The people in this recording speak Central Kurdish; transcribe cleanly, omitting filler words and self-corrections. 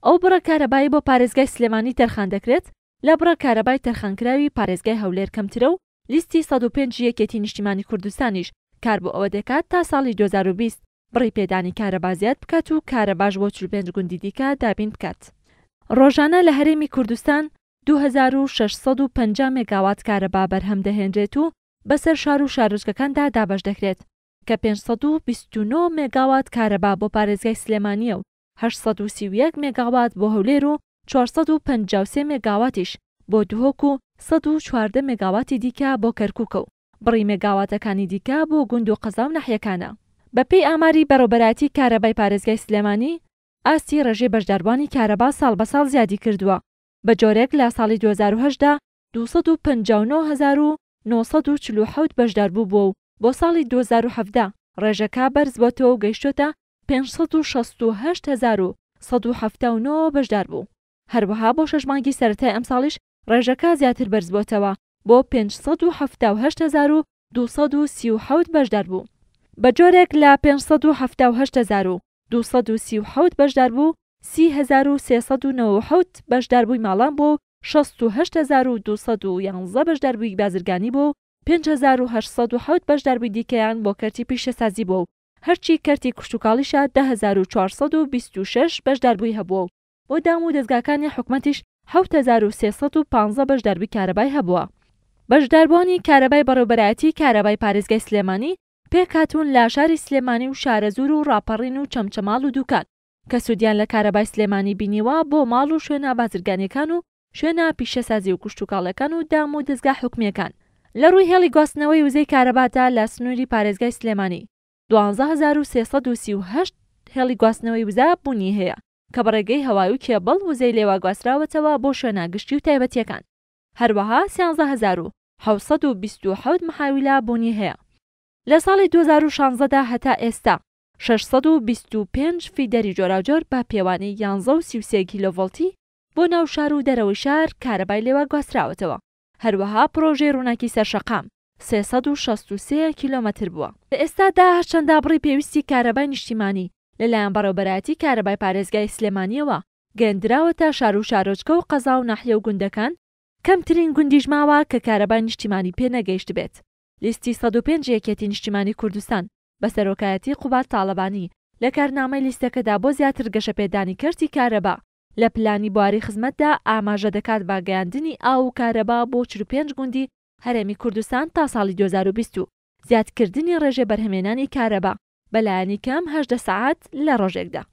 ئەو بڕە کارەبایەی بۆ پارێزگای سلێمانی تەرخان دەکرێت لە بڕە کارەبای تەرخانکراوی پارێزگای هەولێر کەمترە و لیستی 105 ی یەکێتی نیشتیمانی کوردستانیش کار بۆ ئەوە دەکات تا ساڵی 2020 بڕی پێدانی کارەبا زیاد بکات و کارەباش بۆ 45 گوندی دیکە دابین بکات. ڕۆژانە لە هەرێمی کوردستان 2650 مێگاوات کارەبا بەرهەم دەهێنرێت و بەسەر شار و شارۆچکەکاندا دابەش دەکرێت کە 529 مێگاوات کارەبا بۆ پارێزگای سلێمانییە و 831 مێگاوات بۆ هەولێر و 453 مێگاواتیش بۆ دهۆک و 114 مێگاواتی دیکە بۆ کەرکوکە و بڕی مێگاواتەکانی دیکە بۆ گوند و قەزا و ناحیەکانە. بەپێی ئاماری بەڕێوبەرایەتی کارەبای پارێزگای سلێمانی، ئاستی ڕێژەی بەشداربووانی کارەبا ساڵ بە ساڵ زیادی کردووە، بە جۆرێک لە ساڵی 2008 دا 259947 بەشداربوو بووە و بۆ ساڵی 2017 ڕێژەکە بەرزبووەتەوە و گەیشتووەتە 568179 بەشداربوو. هەروەها بۆ شەش مانگی سەرەتای ئەمساڵیش ڕێژەکە زیاتر بەرزبووەتەوە بۆ 578237 بەشداربوو. بە جۆرێک لە 578237 بەشداربوو، 30397 بەشداربووی ماڵان بووە و 68211 بەشداربووی بازرگانی بووە و 5807 بەشداربووی دیکەیان بۆ کەرتی پیشەسازی بووە و هەرچی کەرتی کشتوکاڵیشە 10426 بەشداربووی هەبووە و بۆ دام و دەزگاکانی حکومەتیش 7315 بەشداربووی کارەبای هەبووە. بەشداربووانی کارەبای بەڕێوبەرایەتی کارەبای پارێزگای سلێمانی پێکهاتوون لە شاری سلێمانی و شارەزوور و ڕاپەڕین و چەمچەماڵ و دوکان کە سوودیان لە کارەبای سلێمانی بینیوە بۆ ماڵ و شوێنە بازرگانیەکان و شوێنە پیشەسازی و کشتوکاڵیەکان و دام و دەزگا حکومیەکان. لە ڕووی هێڵی گواستنەوەی وزەی کارەبادا لە سنووری پارێزگای سلێمانی 12338 هێڵی گواستنەوەی وزە بوونی هەیە کە بە ڕێگەی هەوای و کێبڵ وزەی لێوە گواستراوەتەوە بۆ شوێنە گشتی و تایبەتیەکان. هەروەها 13727 محاویلە بوونی هەیە. لە ساڵی 2016 دا هەتا ئێستا 625 فیدەری جۆراوجۆر بە پێوانەی یانزە و 33 کیلۆڤۆڵتی بۆ ناو شار و دەرەوەی شار کارەبای لێوە گواستراوەتەوە. هەروەها پڕۆژەی ڕووناکی سەر شەقام 363 کیلۆمەتر بووە. لە ئێستادا هەرچەندە بڕی پێویستی کارەبای نیشتیمانی لەلایەن بەڕێوبەرایەتی کارەبای پارێزگای سلێمانییەوە گەیەندراوەتە شار و شارۆچکە و قەزا و ناحیە و گوندەکان، کەمترین گوندیش ماوە کە کارەبای نیشتیمانی پێ نەگەیشتبێت. لیستی 105 یەکێتی نیشتیمانی کوردستان بە سەرۆکایەتی قوباد تاڵەبانی لە کارنامەی لیستەکەدا بۆ زیاتر گەشەپێدانی کەرتی کارەبا لە پلانی بواری خزمەتدا ئاماژە دەکات بە گەیاندنی ئاو و کارەبا بۆ 45 گوندی هەرێمی کوردستان تا ساڵی 2020 و زیادکردنی ڕێژەی بەرهەمێنانی کارەبا بە لایەنی کەم 18 سەعات لە ڕۆژێکدا.